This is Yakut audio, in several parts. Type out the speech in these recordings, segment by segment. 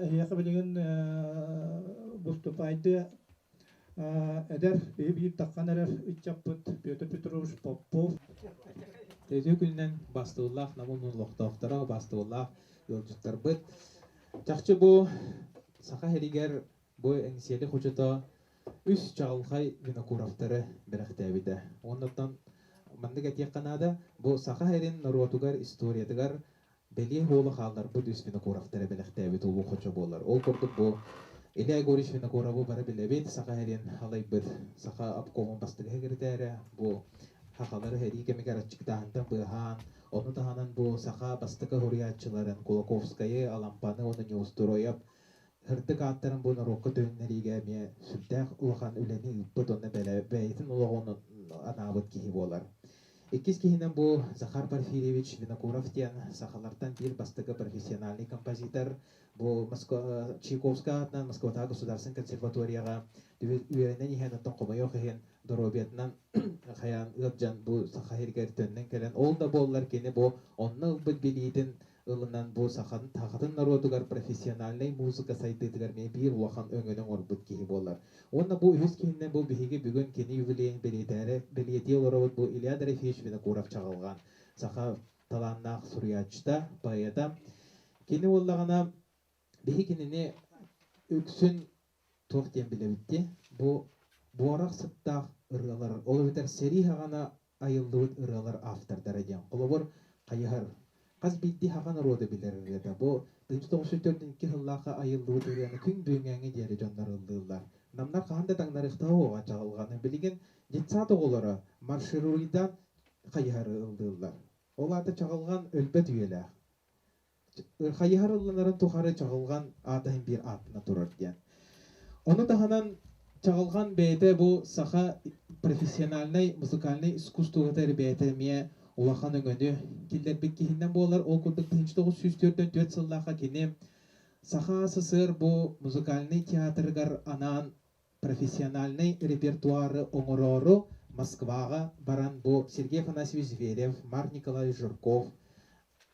Эһиэхэ билигин выступайдыа эдэр биһи биир таххан эрэр ыччаппыт Петр Петрович Попов. Үтүө күнүнэн бастыыллаах Намын олохтоохторо, бастыыллаах ыалдьыттарбыт. Чахчы бу Саха сиригэр бу Эҥсиэли хочото үс чаҕылхай Винокуровтары бэлэхтээбитэ. Уоннаттан маннык этиэххэ наада, бу Саха сирин норуотугар историятыгар бэлиэ суолу хаалларбыт үс Винокуровтары бэлэхтээбит улуу хочо буолар. Ол курдук бу Илья Егорович Винокурову бары билэбит, Саха сирин халайбыт Саха обкомун бастакы секретарэ, бу сахалары сэрии кэмигэр аччыктааһынтан быыһаан, ону таһынан бу саха бастакы суруйааччыларын Кулаковскайы, Алампаны уонна Неустроев сырдык ааттарын бу норуокка төннөриигэ эмиэ сүрдээх улахан үлэни ыыппыт уонна бэйэтин олоҕун анаабыт киһи буолар. Иккис киһинэн бу Захар Порфирьевич Винокуров диэн сахалартан биир бастакы профессиональный композитор. Бу Москва, Чайковскай аатынан Москватааҕы государственнай консерваторияҕа үөрэнэн иһэн, оттон хомойуох иһин доруобуйатынан хайаан ыалдьан бу саха сиригэр төннөн кэлэн, ол да буоллар кини бу онно ылбыт билиитин ылынан бу сахатын, сахатын норуотугар профессиональнай музыка сайдыытыгар эмиэ биир улахан өҥөнү оҥорбут киһи буолар. Уонна бу үһүс киһиннэн бу биһиги бүгүн кини юбилейын бэлиэтээри бэлиэтии олоробут бу Илья Дорофеевич Винокуров-Чаҕылҕан саха талааннаах суруйааччыта, поэта. Кини буоллаҕына биһи кинини үксүн туох диэн билэбит дии бу буорах сыттаах ырыалар ол эбэтэр сэрии саҕана айыллыбыт ырыалар автордара диэн. Холобур, хайыһар. Хас биирдии саха норуота билэр ырыата. Бу 1942 сыллаахха айыллыбыт ырыаны күн бүгүҥҥэ диэри дьоннор ыллыыллар. Намнар хаһан да таҥнарыахтаах уоҕа чаҕылҕаны. Билигин детсад оҕолоро маршируйдан хайыһары ыллыыллар. Ол аата чаҕылҕан өлбөт үйэлээх. Хайыһар ылланарын тухары чаҕылҕан аата иһин биир ааттана турар диэн. Ону таһынан чаҕылҕан бэйэтэ бу саха профессиональнай музыкальнай искусствота бэйэтэ эмиэ улахан өҥөнү киллэрбит киһинэн буолар. Ол курдук 1944 сыллаахха кини Саха СССР бу музыкальнай театрыгар анаан профессиональнай репертуары оҥороору Москваҕа баран бу Сергей Афанасьевич Зверев, Марк Николаевич Жирков,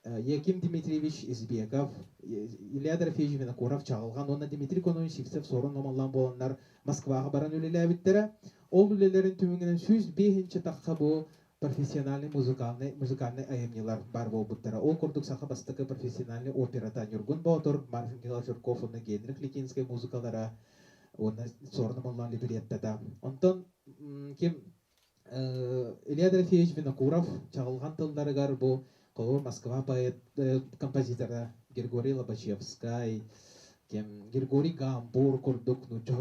Яким Дмитриевич Избеков, Илья Дорофеевич Винокуров Чаҕылҕан уонна Дмитрий Конович Сивцев Суорун Омоллоон буоланнар Москваҕа баран үлэлээбиттэрэ. Ол үлэлэрин түмүгүнэн 105 тахха бу профессиональный музыкальный музыкальный айымньылар баар буолбуттара. Ол курдук саха бастакы профессиональный операта Ньургун Боотур, Марк Николаевич Жирков уонна Генрих Литинскэй музыкалара уонна Суорун Омоллоон либреттата. Онтон ким Илья Дорофеевич Винокуров чаҕылҕан тылларыгар бу холобур Москва поэт композитора Григорий Лобачевскай, ким Григорий Гамбур курдук нуучча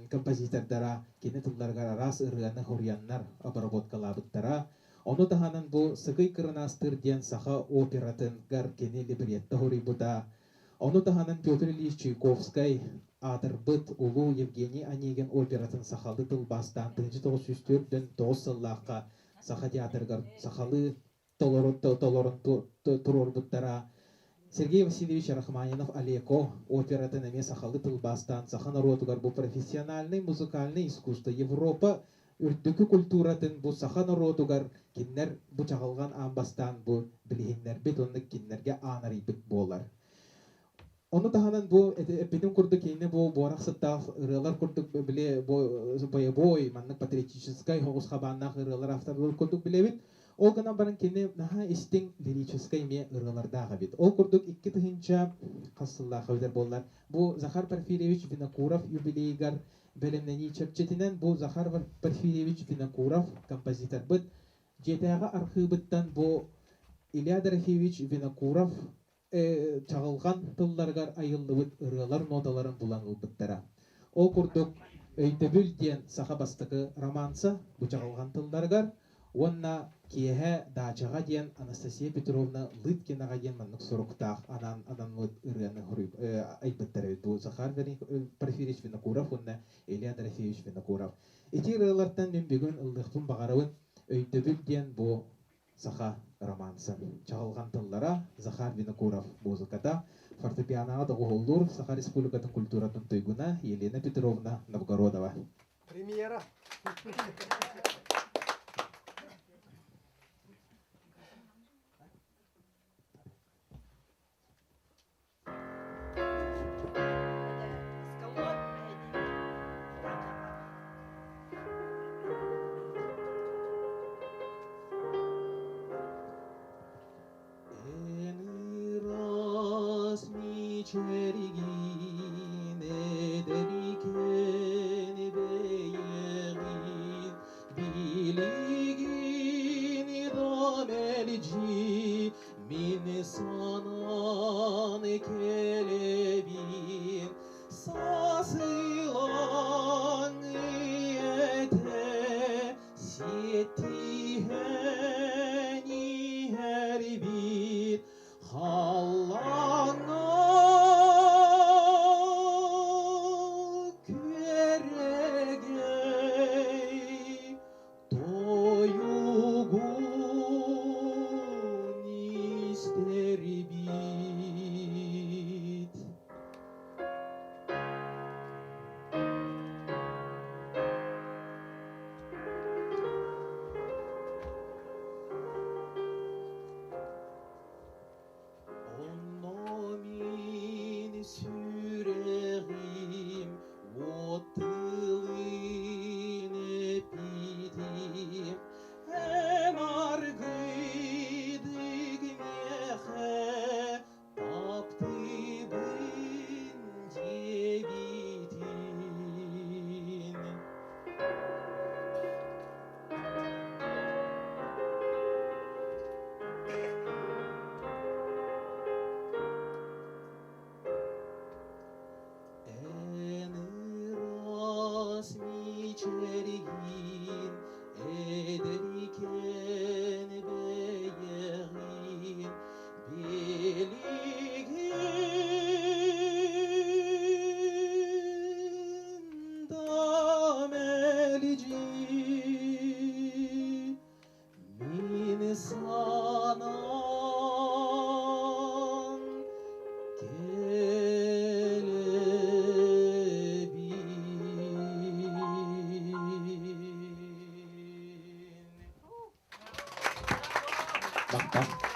композитордара кини тылларыгар араас ырыаны хоруйаннар обработкалаабыттара. Ону таһынан бу Сыгый Кырынаастыыр диэн саха оператыгар кини либретто хоруйбута. Ону таһынан Петр Ильич Чайковскай аатырбыт улуу Евгений Онегин оператын сахалыы тылбаастаан 1949 сыллаахха Саха театрыгар сахалыы толорун туруорбуттара. Сергей Васильевич Рахманинов Олеко оператын эмиэ сахалыы тылбаастаан саха норуотугар бу профессиональный музыкальный искусство Европа үрдүкү культуратын бу саха норуотугар кинилэр бу чаҕылҕан аан бастаан бу билиһиннэрбит уонна кинилэргэ аан арыйбыт буолар. Ону таһынан бу эппитим курдук кинини бу буорах сыттаах ырыалар курдук били бу боевой маннык патриотическай соҕус хабааннаах ырыалар авторлар курдук билэбит. Ол гынан баран кини наһаа истиҥ лирическай эмиэ ырыалардаах эбит. Ол курдук 2000 хас сыллаах эбитэр буоллар бу Захар Порфирьевич Винокуров юбилейыгар Бэлэмнэнии чэрчитинэн бу Захар Порфирьевич Винокуров композиторбыт дьиэтээҕи архыыбыттан бу Илья Дорофеевич Винокуров чаҕылҕан тылларыгар айыллыбыт ырыалар ноталарын булан ылбыттара. Ол курдук «Өйдөбүл» диэн саха бастакы романса бу чаҕылҕан тылларыгар Уонна киэһэ даачаҕа диэн Анастасия Петровна Лыткинаҕа диэн маннык суруктаах анаан анаммыт ырыаны айбыттар эбит. Бу Захар Порфирьевич Винокуров уонна Илья Дорофеевич Винокуров. Ити ырыалартан мин бүгүн ыллыахпын баҕарабын. Өйдөбүл диэн бу саха романса. Чаҕылҕан тыллара Захар Винокуров музыката, фортепианоҕа доҕуһуоллуур Саха Республикатын культуратын туйгуна Елена Петровна Новгородова. Премьера. Мичэригин эдэрикэн бэйэҕин билигин да мэлдьи мин санаан кэлэбин сасылаҥ ийэтэ сиэтиһэн иһэрбит Халлааҥҥа күөрэгэй тойугун истэрбит. Онно мин сүрэҕим уот тылын эппитим, эн аргыйдык миэхэ таптыыбын диэбитин. Эн ыраас мичээригин эдэрикэн бэйэҕин билигин да мэлдьи мин санаан кэлэбин. Махтал.